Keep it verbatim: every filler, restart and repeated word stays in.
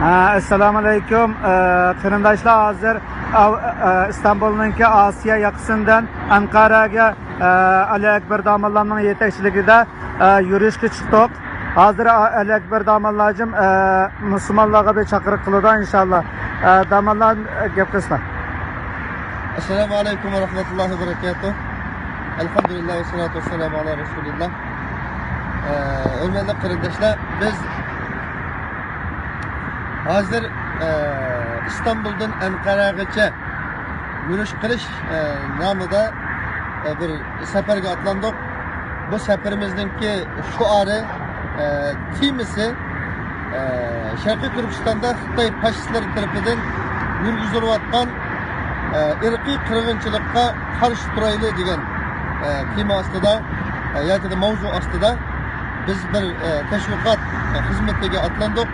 ھە، ئەسسالامۇئەلەيكۇم. ئە، قېرىنداشلار، ھازىر ئاۋ-، ئە، ئىستانبۇلنىڭكى ئاسىيا ياقىسىدىن ئەنقەرەگە، ئە، ئەلى ئەكبەر داموللامنىڭ يېتەكچىلىكىدە، ئە، يۈرۈشكە چىقتۇق. ھازىر، ئە، ئەلى ئەكبەر داموللاجىم، ئە، مۇسۇلمانلارغا بىر چاقىرىق قىلىدۇ، ئىنشاللا. ئە، داموللا، ئە، گەپ قىلسىلا. ئەسسالامۇ ئەلەيكۇم ۋە رەھمەتۇللاھى ۋە بەرەكاتۇھ. ئەلھەمدۇلىللا ۋە سالاتۇ ۋەسسالامۇ ئالا رەسۇلىللا. ئە، ھۆرمەتلىك قېرىنداشلار، بىز ھازىر، ئە، ئىستانبۇلدىن ئەنقەرەگىچە يۈرۈش قىلىش، ئە، نامىدا، ئە، بىر سەپەرگە ئاتلاندۇق. بۇ سەپىرىمىزنىڭكى شوئارى، ئە، تېمىسى، ئە، شەرقىي تۈركىستاندا خىتاي فاشىستلىرى تەرىپىدىن يۈرگۈزۈلۈۋاتقان، ئە، ئىرقىي قىرغىنچىلىققا قارشى تۇرايلى دېگەن، ئە، تېما ئاستىدا، ئە، ياكى ماۋزۇ ئاستىدا بىز بىر، ئە، تەشۋىقات، ئە، خىزمىتىگە ئاتلاندۇق.